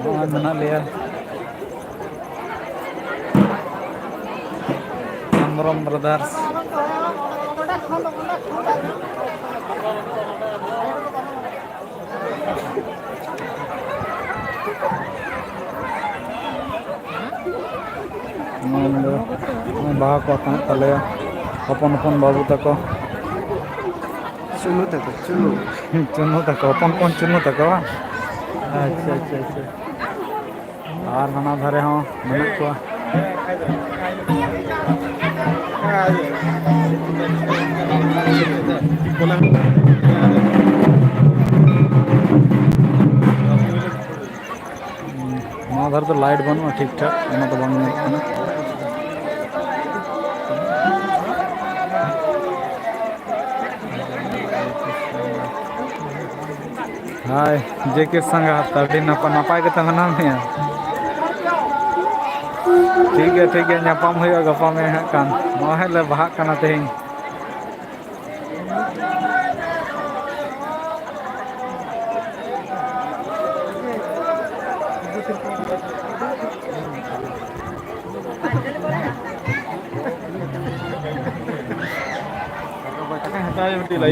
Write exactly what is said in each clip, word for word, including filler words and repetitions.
ᱱᱚᱜᱼᱚᱭ ᱢᱮᱱᱟᱜ ᱞᱮᱭᱟ ᱦᱮᱢᱵᱨᱚᱢ ᱵᱨᱟᱫᱟᱨᱥ᱾ ᱱᱚᱣᱟ ᱫᱚ ᱵᱟᱦᱟ ᱠᱚ ᱟᱛᱟᱝ ᱮᱫ ᱛᱟᱞᱮᱭᱟ ᱦᱚᱯᱚᱱ ᱦᱚᱯᱚᱱ ᱵᱟᱹᱵᱩ ᱛᱟᱠᱚ᱾ ᱪᱩᱱᱩ ᱛᱟᱠᱚ, ᱪᱩᱱᱩ᱾ ᱪᱩᱱᱩ ᱛᱟᱠᱚ, ᱦᱚᱯᱚᱱ ᱦᱚᱯᱚᱱ ᱪᱩᱱᱩ ᱛᱟᱠᱚ ᱵᱟᱝ? ᱟᱪᱪᱷᱟ, ᱟᱪᱪᱷᱟ, ᱟᱪᱪᱷᱟ᱾ ᱟᱨ ᱦᱟᱱᱟ ᱫᱷᱟᱨᱮ ᱦᱚᱸ ᱢᱮᱱᱟᱜ ᱠᱚᱣᱟ᱾ ᱱᱚᱣᱟ ᱫᱷᱟᱨᱮ ᱫᱚ ᱞᱟᱭᱤᱴ ᱵᱟᱹᱱᱩᱜᱼᱟ ᱴᱷᱤᱠ ᱴᱷᱟᱠ, ᱚᱱᱟ ᱫᱚ ᱵᱟᱝ ᱧᱮᱞᱚᱜ ᱠᱟᱱᱟ᱾ ᱦᱟᱭ, ᱡᱮ ᱠᱮ ᱥᱟᱸᱜᱟᱛ, ᱟᱹᱰᱤ ᱱᱟᱯᱟᱭ, ᱱᱟᱯᱟᱭ ᱜᱮᱛᱚ ᱢᱮᱱᱟᱜ ᱢᱮᱭᱟ? ᱴᱷᱤᱠ ᱜᱮᱭᱟ, ᱴᱷᱤᱠ ᱜᱮᱭᱟ, ᱧᱟᱯᱟᱢ ᱦᱩᱭᱩᱜᱼᱟ ᱜᱟᱯᱟ ᱢᱮᱭᱟᱝ ᱦᱟᱸᱜ ᱠᱷᱟᱱ᱾ ᱱᱚᱜᱼᱚᱭ ᱞᱮ ᱵᱟᱦᱟᱜ ᱠᱟᱱᱟ ᱛᱮᱦᱮᱧ᱾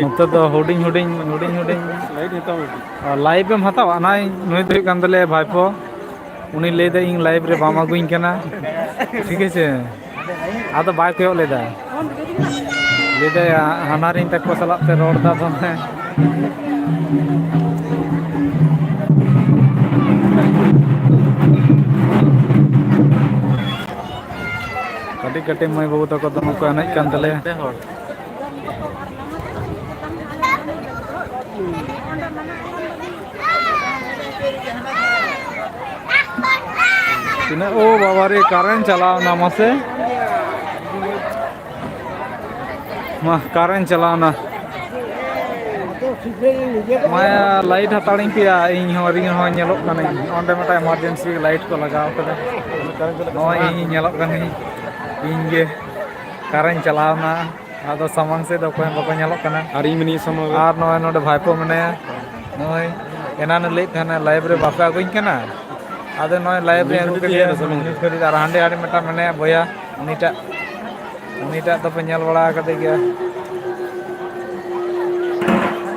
ᱱᱚᱛᱮ ᱫᱚ ᱦᱩᱰᱤᱧ ᱦᱩᱰᱤᱧ, ᱦᱩᱰᱤᱧ ᱦᱩᱰᱤᱧ᱾ ᱞᱟᱭᱤᱴ ᱦᱟᱛᱟᱣ ᱢᱮ᱾ ᱚ, ᱞᱟᱭᱤᱵᱷ ᱮᱢ ᱦᱟᱛᱟᱣᱟ? ᱱᱟᱭ, ᱱᱩᱭ ᱫᱚ ᱦᱩᱭᱩᱜ ᱠᱟᱱ ᱛᱟᱞᱮᱭᱟ ᱵᱷᱟᱭᱯᱳ᱾ ᱩᱱᱤ ᱞᱟᱹᱭᱫᱟ, "ᱤᱧ ᱞᱟᱭᱤᱵᱷ ᱨᱮ ᱵᱟᱢ ᱟᱹᱜᱩᱧ ᱠᱟᱱᱟ", ᱴᱷᱤᱠ ᱟᱪᱷᱮ? ᱟᱫᱚ ᱵᱟᱭ ᱠᱚᱭᱚᱜ ᱞᱮᱫᱟ᱾ ᱞᱟᱹᱭᱫᱟᱭ, "ᱦᱟᱱᱦᱟᱨᱤᱧ ᱛᱟᱠᱚ ᱥᱟᱞᱟᱜ ᱯᱮ ᱨᱚᱲ ᱮᱫᱟ ᱫᱚᱢᱮ᱾" ᱠᱟᱹᱴᱤᱡ ᱠᱟᱹᱴᱤᱡ ᱢᱟᱹᱭ ᱵᱟᱹᱵᱩ ᱛᱟᱠᱚ ᱫᱚᱢᱮ ᱠᱚ ᱮᱱᱮᱡ ᱠᱟᱱ ᱛᱟᱞᱮᱭᱟ᱾ ᱛᱤᱱᱟᱹᱜ, ᱳ ᱵᱟᱵᱟ ᱨᱮ, ᱠᱟᱨᱮᱱᱴ ᱪᱟᱞᱟᱣ ᱮᱱᱟ ᱢᱟᱥᱮ᱾ ᱢᱟ, ᱠᱟᱨᱮᱱᱴ ᱪᱟᱞᱟᱣ ᱮᱱᱟ᱾ ᱱᱚᱣᱟ ᱞᱟᱭᱤᱴ ᱦᱟᱛᱟᱲᱤᱧ ᱯᱮᱭᱟ, ᱤᱧ ᱦᱚᱸ ᱨᱤᱧ ᱦᱚᱸ ᱧᱮᱞᱚᱜ ᱠᱟᱹᱱᱟᱹᱧ᱾ ᱚᱸᱰᱮ ᱢᱤᱫᱴᱟᱝ ᱮᱢᱟᱨᱡᱮᱱᱥᱤ ᱞᱟᱭᱤᱴ ᱠᱚ ᱞᱟᱜᱟᱣ ᱠᱟᱫᱟ᱾ ᱱᱚᱜᱼᱚᱭ ᱤᱧ ᱧᱮᱞᱚᱜ ᱠᱟᱹᱱᱟᱹᱧ, ᱤᱧ ᱜᱮ ᱚᱠᱟᱨᱮᱧ ᱪᱟᱞᱟᱣᱱᱟ᱾ ᱟᱫᱚ ᱥᱟᱢᱟᱝ ᱥᱮᱫ ᱫᱚ ᱚᱠᱚᱭ ᱦᱚᱸ ᱵᱟᱠᱚ ᱧᱮᱞᱚᱜ ᱠᱟᱱᱟ᱾ ᱟᱨ ᱤᱧ ᱢᱤᱱᱟᱹᱧᱟ ᱥᱟᱢᱟᱝ ᱨᱮ᱾ ᱟᱨ ᱱᱚᱜᱼᱚᱭ ᱱᱚᱰᱮ ᱵᱷᱟᱭᱯᱳ ᱢᱮᱱᱟᱭᱟ᱾ ᱱᱚᱜᱼᱚᱭ ᱮᱱᱟᱱᱮ ᱞᱟᱹᱭᱮᱫ ᱛᱟᱦᱮᱱᱟ ᱞᱟᱭᱤᱵᱷ ᱨᱮ ᱵᱟᱯᱮ ᱟᱹᱜᱩᱧ ᱠᱟᱱᱟ᱾ ᱟᱫᱚ ᱱᱚᱜᱼᱚᱭ ᱞᱟᱭᱤᱵᱷ ᱨᱮ ᱟᱹᱜᱩ ᱠᱟᱫᱮᱭᱟ ᱱᱤᱛ ᱜᱷᱟᱹᱲᱤᱡ, ᱟᱨ ᱦᱟᱸᱰᱮ ᱟᱨ ᱢᱤᱫᱴᱟᱝ ᱢᱮᱱᱟᱭᱟ ᱵᱚᱭᱦᱟ, ᱩᱱᱤᱴᱟᱜ, ᱩᱱᱤᱴᱟᱜ ᱫᱚᱯᱮ ᱧᱮᱞ ᱵᱟᱲᱟ ᱟᱠᱟᱫᱮ ᱜᱮᱭᱟ᱾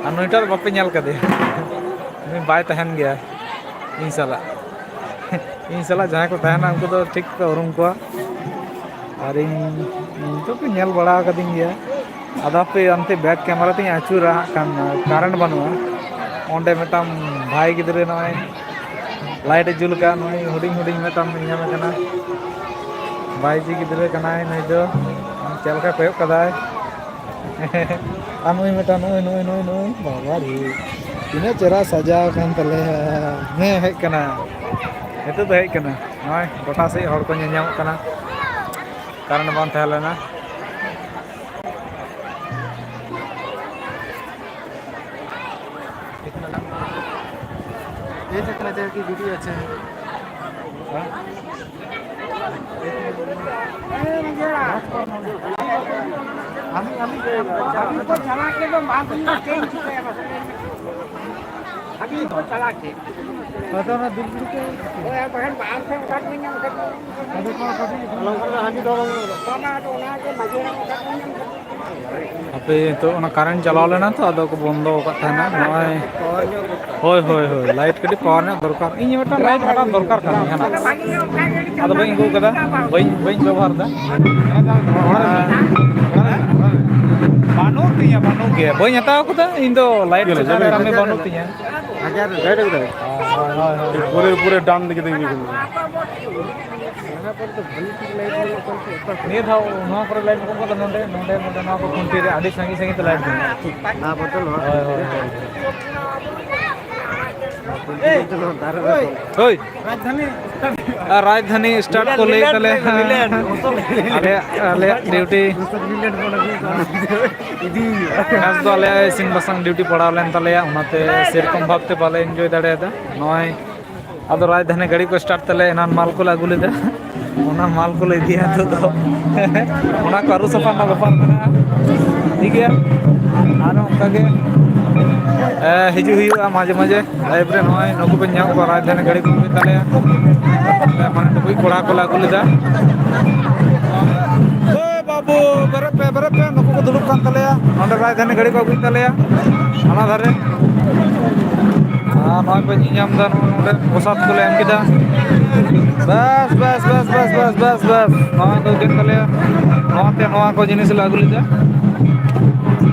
ᱟᱨ ᱱᱩᱭᱴᱟᱜ ᱫᱚ ᱵᱟᱯᱮ ᱧᱮᱞ ᱠᱟᱫᱮᱭᱟ, ᱩᱱᱤ ᱵᱟᱭ ᱛᱟᱦᱮᱱ ᱜᱮᱭᱟ ᱤᱧ ᱥᱟᱞᱟᱜ᱾ ᱤᱧ ᱥᱟᱞᱟᱜ ᱡᱟᱦᱟᱸᱭ ᱠᱚ ᱛᱟᱦᱮᱱᱟ ᱩᱱᱠᱩ ᱫᱚ ᱴᱷᱤᱠ ᱯᱮ ᱩᱨᱩᱢ ᱠᱚᱣᱟ᱾ ᱟᱨ ᱤᱧ, ᱤᱧ ᱫᱚᱠᱚ ᱧᱮᱞ ᱵᱟᱲᱟ ᱟᱠᱟᱫᱤᱧ ᱜᱮᱭᱟ᱾ ᱟᱫᱚ ᱦᱟᱯᱮ ᱚᱱᱛᱮ ᱵᱮᱠ ᱠᱮᱢᱮᱨᱟ ᱛᱤᱧ ᱟᱹᱪᱩᱨᱟ ᱦᱟᱸᱜ ᱠᱷᱟᱱ, ᱠᱟᱨᱮᱱᱴ ᱵᱟᱹᱱᱩᱜᱼᱟ᱾ ᱚᱸᱰᱮ ᱢᱤᱫᱴᱟᱝ ᱵᱷᱟᱭ ᱜᱤᱫᱽᱨᱟᱹ ᱱᱚᱜᱼᱚᱭ ᱞᱟᱭᱤᱴ ᱮ ᱡᱩᱞ ᱟᱠᱟᱫ, ᱱᱩᱭ ᱦᱩᱰᱤᱧ ᱦᱩᱰᱤᱧ ᱢᱤᱫᱴᱟᱝ ᱧᱮᱞ ᱠᱟᱱᱟ᱾ ᱵᱟᱭᱡᱤ ᱜᱤᱫᱽᱨᱟᱹ ᱠᱟᱱᱟᱭ ᱱᱩᱭ ᱫᱚ, ᱪᱮᱫ ᱞᱮᱠᱟ ᱠᱚᱭᱚᱜ ᱠᱟᱫᱟᱭ᱾ ᱟᱨ ᱱᱩᱭ ᱢᱤᱫᱴᱟᱝ, ᱱᱩᱭ, ᱱᱩᱭ, ᱱᱩᱭ, ᱱᱩᱭ, ᱵᱟᱵᱟ ᱨᱮ, ᱛᱤᱱᱟᱹᱜ ᱪᱮᱦᱨᱟ ᱥᱟᱡᱟᱣ ᱟᱠᱟᱱ ᱛᱟᱞᱮᱭᱟ᱾ ᱦᱮᱸ, ᱦᱮᱡ ᱠᱟᱱᱟ, ᱱᱤᱛᱚᱜ ᱫᱚ ᱦᱮᱡ ᱠᱟᱱᱟ᱾ ᱱᱚᱜᱼᱚᱭ ᱜᱚᱴᱟ ᱥᱮᱫ ᱦᱚᱲ ᱠᱚ ᱧᱮᱞ ᱧᱟᱢᱚᱜ ᱠᱟᱱᱟ, ᱠᱟᱨᱮᱱᱴ ᱵᱟᱝ ᱛᱟᱦᱮᱸ ᱞᱮᱱᱟ᱾ ये चक्कर है कि वीडियो अच्छा है। अभी, अभी, अभी तो चला के तो मार दूंगा, चेंज किया है बस। अभी तो चला के। ᱟᱫᱚ ᱚᱱᱟ ᱫᱩᱞ ᱜᱤᱰᱤ ᱠᱚ ᱦᱳᱭ, ᱟᱨ ᱵᱟᱠᱷᱟᱱ ᱵᱟᱝ ᱥᱮ ᱚᱱᱠᱟ ᱜᱮ ᱧᱟᱢ ᱠᱟᱛᱮ᱾ ᱟᱫᱚ ᱠᱚ ᱠᱟᱹᱴᱤᱡ ᱵᱟᱝᱟ, ᱟᱫᱚ ᱚᱱᱟ ᱜᱮ ᱢᱟᱡᱷᱮ ᱨᱮ ᱚᱱᱠᱟ ᱜᱮ ᱧᱟᱢ ᱠᱟᱛᱮ᱾ ᱦᱟᱯᱮ, ᱱᱤᱛᱚᱜ ᱚᱱᱟ ᱠᱟᱨᱮᱱᱴ ᱪᱟᱞᱟᱣ ᱞᱮᱱᱟ ᱛᱚ, ᱟᱫᱚ ᱠᱚ ᱵᱚᱱᱫᱚ ᱟᱠᱟᱫ ᱛᱟᱦᱮᱱᱟ᱾ ᱱᱚᱜᱼᱚᱭ, ᱦᱳᱭ, ᱦᱳᱭ, ᱦᱳᱭ, ᱞᱟᱭᱤᱴ ᱠᱟᱹᱴᱤᱡ ᱯᱟᱣᱟᱨ ᱧᱚᱜ ᱫᱚᱨᱠᱟᱨ᱾ ᱤᱧ ᱢᱤᱫᱴᱟᱝ ᱞᱟᱭᱤᱴ ᱦᱟᱛᱟᱣ ᱫᱚᱨᱠᱟᱨ ᱠᱟᱱ ᱜᱮᱭᱟ ᱦᱟᱸᱜ᱾ ᱟᱫᱚ ᱵᱟᱹᱧ ᱟᱹᱜᱩ ᱠᱟᱫᱟ, ᱵᱟᱹᱧ, ᱵᱟᱹᱧ ᱵᱮᱵᱚᱦᱟᱨ ᱮᱫᱟ᱾ ᱵᱟᱹᱱᱩᱜ ᱛᱤᱧᱟ, ᱵᱟᱹᱱᱩᱜ ᱜᱮ, ᱵᱟᱹᱧ ᱦᱟᱛᱟᱣ ᱠᱟᱫᱟ᱾ ᱤᱧ ᱫᱚ ᱞᱟᱭᱤᱴ ᱪᱮᱛᱟᱱ ᱨᱮ ᱠᱟᱹᱢᱤ ᱵᱟᱹᱱᱩᱜ ᱛᱤᱧᱟ᱾ ᱦᱳᱭ, ᱦᱳᱭ, ᱦᱳᱭ᱾ ᱯᱩᱨᱟᱹ, ᱯᱩᱨᱟᱹ ᱰᱟᱱ ᱞᱟᱹᱜᱤᱫ ᱤᱧ ᱟᱹᱜᱩ ᱠᱟᱫᱟ᱾ ᱱᱤᱭᱟᱹ ᱫᱷᱟᱣ ᱱᱚᱣᱟ ᱠᱚᱨᱮ ᱞᱟᱭᱤᱴ ᱠᱚ ᱠᱟᱫᱟ, ᱱᱚᱰᱮ, ᱱᱚᱰᱮ, ᱱᱚᱰᱮ, ᱱᱚᱣᱟ ᱠᱚ ᱠᱷᱩᱱᱴᱤ ᱨᱮ ᱟᱹᱰᱤ ᱥᱟᱺᱜᱤᱧ ᱥᱟᱺᱜᱤᱧ ᱛᱮ ᱞᱟᱭᱤᱴ ᱢᱮᱱᱟᱜᱼᱟ᱾ ᱦᱳᱭ, ᱦᱳᱭ, ᱦᱳᱭ᱾ ᱦᱳᱭ᱾ ᱨᱟᱡᱽᱫᱷᱟᱱᱤ ᱥᱴᱟᱨᱴ ᱦᱩᱭᱩᱜᱼᱟ᱾ ᱟᱨ ᱨᱟᱡᱽᱫᱷᱟᱱᱤ ᱥᱴᱟᱨᱴ ᱠᱚ ᱞᱟᱹᱭ ᱛᱟᱞᱮᱭᱟ᱾ ᱟᱞᱮᱭᱟᱜ, ᱟᱞᱮᱭᱟᱜ ᱰᱤᱭᱩᱴᱤ ᱱᱮᱥ ᱫᱚ ᱟᱞᱮᱭᱟᱜ ᱤᱥᱤᱱ ᱵᱟᱥᱟᱝ ᱰᱤᱭᱩᱴᱤ ᱯᱟᱲᱟᱣ ᱞᱮᱱ ᱛᱟᱞᱮᱭᱟ, ᱚᱱᱟᱛᱮ ᱥᱮᱨᱚᱠᱚᱢ ᱵᱷᱟᱵᱽ ᱛᱮ ᱵᱟᱞᱮ ᱮᱱᱡᱚᱭ ᱫᱟᱲᱮᱭᱟᱫᱟ᱾ ᱱᱚᱜᱼᱚᱭ ᱟᱫᱚ ᱨᱟᱡᱽᱫᱷᱟᱱᱤ ᱜᱟᱹᱰᱤ ᱠᱚ ᱥᱴᱟᱨᱴ ᱛᱟᱞᱮ, ᱮᱱᱟᱱ ᱢᱟᱞ ᱠᱚᱞᱮ ᱟᱹᱜᱩ ᱞᱮᱫᱟ, ᱚᱱᱟ ᱢᱟᱞ ᱠᱚᱞᱮ ᱤᱫᱤᱭᱟ ᱱᱤᱛᱚᱜ ᱫᱚ᱾ ᱚᱱᱟ ᱠᱚ ᱟᱹᱨᱩ ᱥᱟᱯᱷᱟ ᱨᱮᱱᱟᱜ ᱵᱮᱯᱟᱨ ᱢᱮᱱᱟᱜᱼᱟ, ᱴᱷᱤᱠ ᱜᱮᱭᱟ᱾ ᱟᱨ ᱚᱱᱠᱟ ᱜᱮ, ᱮ, ᱦᱤᱡᱩᱜ ᱦᱩᱭᱩᱜᱼᱟ ᱢᱟᱡᱷᱮ ᱢᱟᱡᱷᱮ ᱞᱟᱭᱤᱵᱷ ᱨᱮ᱾ ᱱᱚᱜᱼᱚᱭ ᱱᱩᱠᱩ ᱵᱮᱱ ᱧᱟᱢ ᱠᱚᱣᱟ, ᱨᱟᱡᱽᱫᱷᱟᱱᱤ ᱜᱟᱹᱰᱤ ᱠᱚ ᱟᱹᱜᱩᱭ ᱛᱟᱞᱮᱭᱟ, ᱢᱟᱱᱮ ᱴᱩᱠᱩᱡ ᱠᱚᱲᱟ ᱠᱚᱞᱮ ᱟᱹᱜᱩ ᱞᱮᱫᱟ᱾ ᱵᱮᱨᱮᱫ ᱯᱮ, ᱵᱮᱨᱮᱫ ᱯᱮ, ᱱᱩᱠᱩ ᱠᱚ ᱫᱩᱲᱩᱵ ᱠᱟᱱ ᱛᱟᱞᱮᱭᱟ᱾ ᱱᱚᱰᱮ ᱨᱟᱡᱽᱫᱷᱟᱱᱤ ᱜᱟᱹᱰᱤ ᱠᱚ ᱟᱹᱜᱩᱭᱮᱫ ᱛᱟᱞᱮᱭᱟ ᱦᱟᱱᱟ ᱫᱷᱟᱨᱮ᱾ ᱟᱨ ᱱᱚᱜᱼᱚᱭ ᱯᱮ ᱧᱮᱞᱧᱟᱢ ᱮᱫᱟ, ᱱᱚᱜᱼᱚᱭ ᱱᱚᱰᱮ ᱯᱨᱚᱥᱟᱫ ᱠᱚᱞᱮ ᱮᱢ ᱠᱮᱫᱟ᱾ ᱵᱮᱥ, ᱵᱮᱥ, ᱵᱮᱥ, ᱵᱮᱥ, ᱵᱮᱥ, ᱵᱮᱥ, ᱵᱮᱥ᱾ ᱱᱚᱣᱟ ᱫᱚ ᱪᱮᱫ ᱠᱚ ᱞᱟᱹᱭᱟ? ᱱᱚᱣᱟᱛᱮ ᱱᱚᱣᱟ ᱠᱚ ᱡᱤᱱᱤᱥ ᱞᱮ ᱟᱹᱜᱩ ᱞᱮᱫᱟ᱾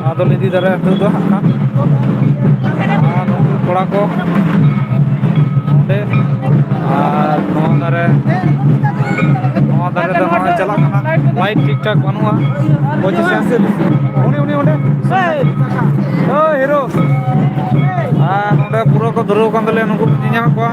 ᱟᱫᱚ ᱞᱮ ᱤᱫᱤ ᱫᱟᱲᱮᱭᱟᱜᱼᱟ ᱱᱤᱛᱚᱜ ᱫᱚ ᱦᱟᱸᱜ ᱠᱷᱟᱱ᱾ ᱟᱨ ᱱᱩᱠᱩ ᱠᱚᱲᱟ ᱠᱚ ᱱᱚᱰᱮ, ᱟᱨ ᱱᱚᱣᱟ ᱫᱷᱟᱨᱮ, ᱱᱚᱣᱟ ᱫᱷᱟᱨᱮ ᱫᱚ ᱱᱚᱜᱼᱚᱭ ᱪᱟᱞᱟᱜ ᱠᱟᱱᱟ, ᱞᱟᱭᱤᱴ ᱴᱷᱤᱠ ᱴᱷᱟᱠ ᱵᱟᱹᱱᱩᱜᱼᱟ᱾ ᱯᱚᱸᱪᱤᱥ ᱥᱮᱱᱥᱤ, ᱩᱱᱤ, ᱩᱱᱤ ᱚᱸᱰᱮ, ᱳᱭ ᱦᱤᱨᱳ᱾ ᱟᱨ ᱱᱚᱰᱮ ᱯᱩᱨᱟᱹ ᱠᱚ ᱫᱷᱩᱨᱟᱹᱣ ᱠᱟᱱ ᱛᱟᱞᱮᱭᱟ, ᱱᱩᱠᱩ ᱯᱮ ᱧᱮᱞ ᱧᱟᱢᱮᱫ ᱠᱚᱣᱟ᱾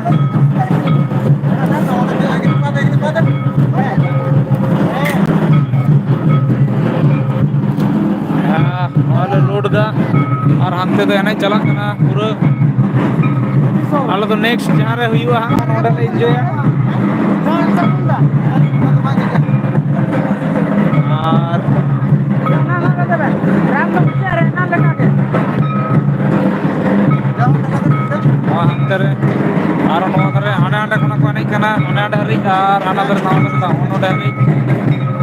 ᱦᱮᱸ, ᱱᱚᱣᱟ ᱞᱮ ᱞᱳᱰ ᱮᱫᱟ ᱟᱨ ᱦᱟᱱᱛᱮ ᱫᱚ ᱮᱱᱮᱡ ᱪᱟᱞᱟᱜ ᱠᱟᱱᱟ ᱯᱩᱨᱟᱹ᱾ ᱟᱞᱮ ᱫᱚ ᱱᱮᱠᱥᱴ ᱡᱟᱦᱟᱸ ᱨᱮ ᱦᱩᱭᱩᱜᱼᱟ, ᱦᱟᱸᱜ ᱱᱚᱸᱰᱮ ᱞᱮ ᱤᱱᱡᱚᱭᱟ᱾ ᱟᱨ ᱱᱚᱣᱟ ᱦᱟᱱᱛᱮ ᱨᱮ, ᱟᱨ ᱱᱚᱣᱟ ᱫᱷᱟᱨᱮ ᱦᱟᱸᱰᱮ ᱦᱟᱸᱰᱮ ᱠᱷᱚᱱᱟᱜ ᱠᱚ ᱮᱱᱮᱡ ᱠᱟᱱᱟ, ᱦᱟᱸᱰᱮ ᱦᱟᱸᱰᱮ ᱦᱟᱹᱨᱤᱡ, ᱟᱨ ᱦᱟᱱᱟ ᱫᱷᱟᱨᱮ ᱱᱟᱣᱟ ᱫᱷᱟᱨᱮ ᱫᱚ ᱱᱚᱸᱰᱮ ᱦᱟᱹᱨᱤᱡ᱾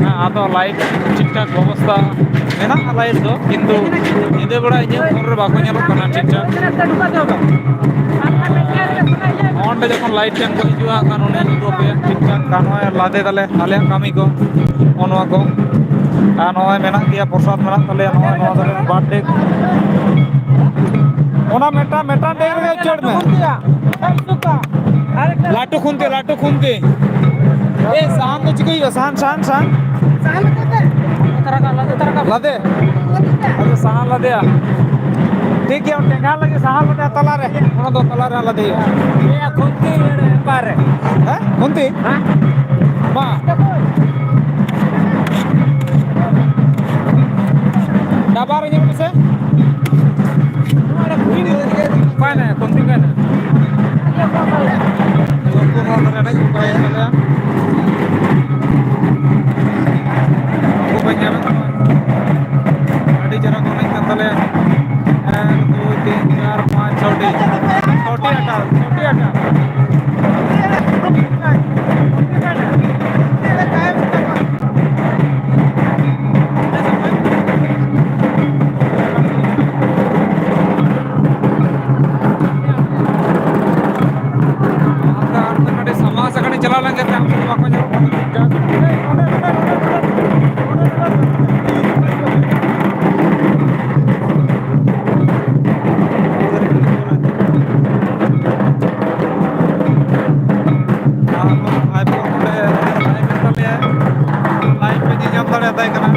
ᱦᱮᱸ, ᱟᱫᱚ ᱞᱟᱭᱤᱴ ᱴᱷᱤᱠ ᱴᱷᱟᱠ ᱵᱮᱵᱚᱥᱛᱷᱟ ᱢᱮᱱᱟᱜᱼᱟ, ᱞᱟᱭᱤᱴ ᱫᱚ, ᱠᱤᱱᱛᱩ ᱧᱤᱫᱟᱹ ᱵᱮᱲᱟ ᱤᱧᱟᱹᱜ ᱯᱷᱳᱱ ᱨᱮ ᱵᱟᱠᱚ ᱧᱮᱞᱚᱜ ᱠᱟᱱᱟ ᱴᱷᱤᱠ ᱴᱷᱟᱠ᱾ ᱚᱸᱰᱮ ᱡᱚᱠᱷᱚᱱ ᱞᱟᱭᱤᱴ ᱴᱮᱢ ᱠᱚ ᱦᱤᱡᱩᱜᱼᱟ, ᱠᱷᱟᱱ ᱚᱸᱰᱮ ᱩᱫᱩᱜ ᱟᱯᱮᱭᱟ ᱴᱷᱤᱠ ᱴᱷᱟᱠ᱾ ᱟᱨ ᱱᱚᱜᱼᱚᱭ ᱞᱟᱫᱮ ᱫᱟᱞᱮ ᱟᱞᱮᱭᱟᱜ ᱠᱟᱹᱢᱤ ᱠᱚ, ᱱᱚᱜᱼᱚ ᱱᱚᱣᱟ ᱠᱚ᱾ ᱟᱨ ᱱᱚᱜᱼᱚᱭ ᱢᱮᱱᱟᱜ ᱜᱮᱭᱟ, ᱯᱨᱚᱥᱟᱫ ᱢᱮᱱᱟᱜ ᱛᱟᱞᱮᱭᱟ, ᱱᱚᱜᱼᱚᱭ ᱱᱚᱣᱟ ᱫᱚ ᱵᱟᱨᱛᱷᱰᱮ᱾ ᱚᱱᱟ ᱢᱤᱫᱴᱟᱝ, ᱢᱤᱫᱴᱟᱝ ᱰᱮᱜ ᱨᱮᱜᱮ ᱩᱪᱟᱹᱲ ᱢᱮ᱾ ᱞᱟᱹᱴᱩ ᱠᱷᱩᱱᱴᱤ, ᱞᱟᱹᱴᱩ ᱠᱷᱩᱱᱴᱤ᱾ ᱮ, ᱥᱟᱦᱟᱱ ᱫᱚ ᱪᱤᱠᱟᱹ ᱦᱩᱭᱩᱜᱼᱟ? ᱥᱟᱦᱟᱱ, ᱥᱟᱦᱟᱱ, ᱥᱟᱦᱟᱱ᱾ ᱞᱟᱫᱮ᱾ ᱟᱪᱪᱷᱟ, ᱥᱟᱦᱟᱱ ᱞᱟᱫᱮᱭᱟ᱾ ᱴᱷᱤᱠ ᱜᱮᱭᱟ, ᱚᱸᱰᱮ ᱜᱷᱟᱴ ᱞᱟᱹᱜᱤᱫ ᱥᱟᱦᱟ ᱞᱮ ᱛᱟᱞᱟ ᱨᱮ᱾ ᱚᱱᱟ ᱫᱚ ᱛᱟᱞᱟ ᱨᱮ ᱟᱞᱟᱫᱟ ᱦᱩᱭᱩᱜᱼᱟ᱾ ᱤᱭᱟᱹ, ᱠᱷᱩᱱᱴᱤ ᱚᱠᱟ ᱨᱮ? ᱦᱮᱸ? ᱠᱷᱩᱱᱴᱤ? ᱦᱮᱸ? ᱵᱟᱝ᱾ ᱰᱟᱵᱟ ᱨᱮ ᱧᱮᱞ ᱢᱮᱥᱮ᱾ ᱚᱠᱟᱭ ᱱᱟᱭ? ᱠᱷᱩᱱᱴᱤ ᱚᱠᱟᱭ ᱱᱟᱭ? ᱩᱱᱠᱩ ᱦᱚᱸ ᱱᱚᱰᱮ ᱮᱱᱮᱡ ᱠᱚ ᱮᱱᱮᱡ ᱛᱟᱞᱮᱭᱟ᱾ ᱩᱱᱠᱩ ᱯᱮ ᱧᱮᱞᱮᱫ ᱠᱚᱣᱟ᱾ ᱟᱹᱰᱤ ᱪᱮᱦᱨᱟ ᱠᱚ ᱮᱱᱮᱡ ᱠᱟᱱ ᱛᱟᱞᱮᱭᱟ᱾ ᱮᱠ, ᱫᱩᱭ, ᱛᱤᱱ, ᱪᱟᱨ, ᱯᱟᱸᱪ, ᱪᱷᱚᱴᱤ᱾ ᱪᱷᱚᱴᱤ ᱟᱴᱟ, ᱪᱷᱚᱴᱤ ᱟᱴᱟ᱾ ᱟᱫᱚ ᱟᱨ ᱫᱚ ᱱᱚᱰᱮ ᱥᱟᱢᱟᱝ ᱥᱮᱫ ᱠᱟᱹᱴᱤᱡ ᱪᱟᱞᱟᱣ ᱞᱮᱱ ᱠᱷᱟᱱ ᱟᱢ ᱫᱚ ᱵᱟᱠᱚ ᱧᱟᱢᱚᱜ ᱠᱟᱱᱟ᱾ ᱟᱨ ᱵᱷᱟᱭ ᱯᱚ ᱱᱚᱰᱮ live ᱮᱱ ᱛᱟᱞᱮᱭᱟ, live ᱯᱮ ᱧᱮᱞ ᱧᱟᱢ ᱫᱟᱲᱮᱭᱟᱛᱟᱭ ᱠᱟᱱᱟ᱾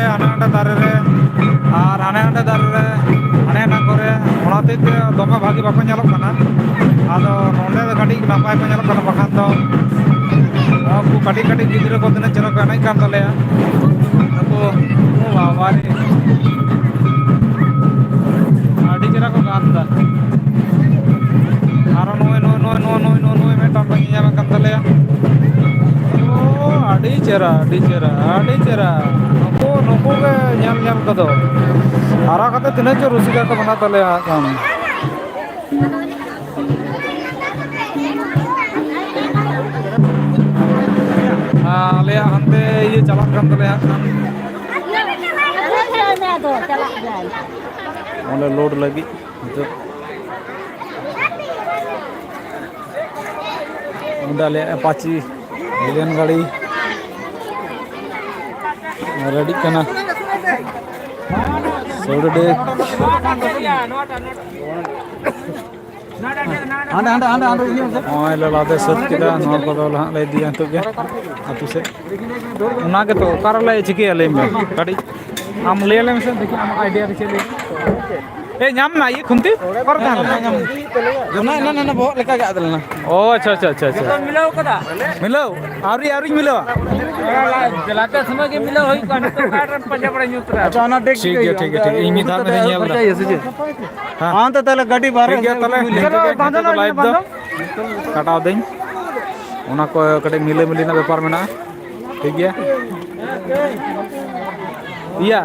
ᱦᱟᱱᱮ ᱦᱟᱸᱰᱮ ᱫᱟᱨᱮ ᱨᱮ ᱟᱨ ᱦᱟᱱᱮ ᱦᱟᱸᱰᱮ ᱫᱟᱨᱮ ᱨᱮ, ᱦᱟᱱᱮ ᱦᱟᱱᱟ ᱠᱚᱨᱮ, ᱚᱱᱟ ᱦᱚᱛᱮᱡ ᱛᱮ ᱫᱚᱢᱮ ᱵᱷᱟᱹᱜᱤ ᱵᱟᱠᱚ ᱧᱮᱞᱚᱜ ᱠᱟᱱᱟ᱾ ᱟᱫᱚ ᱱᱚᱸᱰᱮ ᱫᱚ ᱠᱟᱹᱴᱤᱡ ᱱᱟᱯᱟᱭ ᱠᱚ ᱧᱮᱞᱚᱜ ᱠᱟᱱᱟ, ᱵᱟᱠᱷᱟᱱ ᱫᱚ ᱱᱚᱣᱟ ᱠᱚ ᱠᱟᱹᱴᱤᱡ ᱠᱟᱹᱴᱤᱡ ᱜᱤᱫᱽᱨᱟᱹ ᱠᱚ ᱛᱤᱱᱟᱹᱜ ᱪᱮᱦᱨᱟ ᱠᱚ ᱮᱱᱮᱡ ᱠᱟᱱ ᱛᱟᱞᱮᱭᱟ᱾ ᱱᱩᱠᱩ, ᱳ ᱵᱟᱵᱟ ᱨᱮ, ᱟᱹᱰᱤ ᱪᱮᱦᱨᱟ ᱠᱚ ᱜᱟᱱ ᱮᱫᱟ᱾ ᱟᱨᱚ ᱱᱚᱜᱼᱚᱭ, ᱱᱚᱜᱼᱚᱭ, ᱱᱚᱜᱼᱚᱭ, ᱱᱚᱜᱼᱚᱭ, ᱱᱚᱜᱼᱚᱭ, ᱱᱚᱜᱼᱚᱭ ᱢᱤᱫᱴᱟᱝ ᱠᱚ ᱧᱮᱧᱟᱢ ᱠᱟᱱ ᱛᱟᱞᱮᱭᱟ᱾ ᱳ, ᱟᱹᱰᱤ ᱪᱮᱦᱨᱟ, ᱟᱹᱰᱤ ᱪᱮᱦᱨᱟ, ᱟᱹᱰᱤ ᱪᱮᱦᱨᱟ᱾ ᱱᱩᱠᱩ, ᱱᱩᱠᱩ ᱜᱮ ᱧᱮᱞ, ᱧᱮᱞ ᱠᱚᱫᱚ᱾ ᱦᱟᱨᱟ ᱠᱟᱛᱮ ᱛᱤᱱᱟᱹᱜ ᱪᱚ ᱨᱩᱥᱤᱠᱟ ᱠᱚ ᱢᱮᱱᱟᱜ ᱛᱟᱞᱮᱭᱟ ᱦᱟᱸᱜ ᱠᱷᱟᱱ᱾ ᱟᱞᱮᱭᱟᱜ ᱦᱟᱱᱛᱮ ᱤᱭᱟᱹ ᱪᱟᱞᱟᱜ ᱠᱟᱱ ᱛᱟᱞᱮᱭᱟ ᱦᱟᱸᱜ ᱠᱷᱟᱱ᱾ ᱚᱸᱰᱮ ᱞᱳᱰ ᱞᱟᱹᱜᱤᱫ ᱱᱤᱛᱚᱜ᱾ ᱚᱸᱰᱮ ᱟᱞᱮᱭᱟᱜ ᱮᱯᱟᱪᱤ ᱞᱮᱱ ᱜᱟᱹᱲᱤ ᱨᱮᱰᱤᱜ ᱠᱟᱱᱟ᱾ ᱥᱟᱹᱣᱲᱟᱹ ᱰᱮᱠ᱾ ᱦᱟᱸᱰᱮ, ᱦᱟᱸᱰᱮ, ᱦᱟᱸᱰᱮ, ᱦᱟᱸᱰᱮ ᱤᱫᱤ ᱢᱮᱥᱮ᱾ ᱱᱚᱜᱼᱚᱭ ᱞᱮ ᱞᱟᱫᱮ ᱥᱟᱹᱛ ᱠᱮᱫᱟ᱾ ᱱᱚᱣᱟ ᱠᱚᱫᱚ ᱦᱟᱸᱜ ᱞᱮ ᱤᱫᱤᱭᱟ ᱱᱤᱛᱚᱜ ᱜᱮ ᱟᱹᱛᱩ ᱥᱮᱫ᱾ ᱚᱱᱟ ᱜᱮᱛᱚ, ᱚᱠᱟ ᱨᱮᱞᱮ ᱪᱤᱠᱟᱹᱭᱟ ᱞᱟᱹᱭ ᱢᱮ ᱠᱟᱹᱴᱤᱡ᱾ ᱟᱢ ᱞᱟᱹᱭ ᱟᱞᱮ ᱢᱮᱥᱮ, ᱫᱮᱠᱷᱤ ᱟᱢᱟᱜ ᱟᱭᱰᱤᱭᱟ ᱨᱮ ᱪᱮᱫ ᱞᱟᱹᱭ? ᱮ, ᱧᱟᱢ ᱱᱟ ᱤᱭᱟᱹ ᱠᱷᱩᱱᱴᱤ? ᱚᱠᱟ ᱨᱮ ᱛᱟᱦᱮᱸ ᱞᱮᱱᱟ? ᱚᱱᱟ ᱮᱱᱟ, ᱮᱱᱟ, ᱮᱱᱟ ᱵᱚᱦᱚᱜ ᱞᱮᱠᱟ ᱜᱮ ᱟᱫ ᱞᱮᱱᱟ᱾ ᱚ, ᱟᱪᱪᱷᱟ, ᱟᱪᱪᱷᱟ, ᱟᱪᱪᱷᱟ, ᱟᱪᱪᱷᱟ᱾ ᱢᱤᱞᱟᱹᱣ ᱠᱟᱫᱟ? ᱢᱤᱞᱟᱹᱣ? ᱟᱹᱣᱨᱤ, ᱟᱹᱣᱨᱤᱧ ᱢᱤᱞᱟᱹᱣᱟ᱾ ᱞᱟᱛᱮ ᱥᱚᱢᱚᱭ ᱜᱮ ᱢᱤᱞᱟᱹᱣ ᱦᱩᱭ ᱠᱚᱜᱼᱟ, ᱱᱤᱛᱚᱜ ᱜᱟᱲ ᱨᱮᱢ ᱯᱟᱸᱡᱟ ᱵᱟᱲᱟ ᱧᱩᱛ ᱨᱮ᱾ ᱟᱪᱪᱷᱟ, ᱚᱱᱟ ᱰᱮᱠ ᱴᱷᱤᱠ ᱜᱮᱭᱟ, ᱴᱷᱤᱠ ᱜᱮᱭᱟ, ᱴᱷᱤᱠ ᱜᱮᱭᱟ᱾ ᱤᱧ ᱢᱤᱫ ᱫᱷᱟᱣ ᱢᱤᱫ ᱫᱷᱟᱣ ᱧᱮᱞ ᱮᱫᱟ᱾ ᱦᱮᱸ᱾ ᱦᱟᱱᱛᱮ ᱛᱟᱦᱞᱮ ᱜᱟᱹᱰᱤ ᱵᱟᱦᱨᱮ ᱴᱷᱤᱠ ᱜᱮᱭᱟ, ᱥᱮᱫ ᱛᱟᱦᱞᱮ ᱠᱚ ᱱᱤᱝᱠᱟᱹ ᱜᱮ ᱵᱟᱸᱫᱷᱟᱣ ᱞᱟᱭᱤᱵᱷ ᱫᱚ ᱵᱟᱸᱫᱷᱟᱣ᱾ ᱠᱟᱴᱟᱣ ᱫᱟᱹᱧ᱾ ᱚᱱᱟ ᱠᱚ ᱠᱟᱹᱴᱤᱡ ᱢᱤᱞᱟᱹ ᱢᱤᱞᱤ ᱨᱮᱱᱟᱜ ᱵᱮᱯᱟᱨ ᱢᱮᱱᱟᱜᱼᱟ᱾ ᱴᱷᱤᱠ ᱜᱮᱭᱟ᱾ ᱤᱭᱟ᱾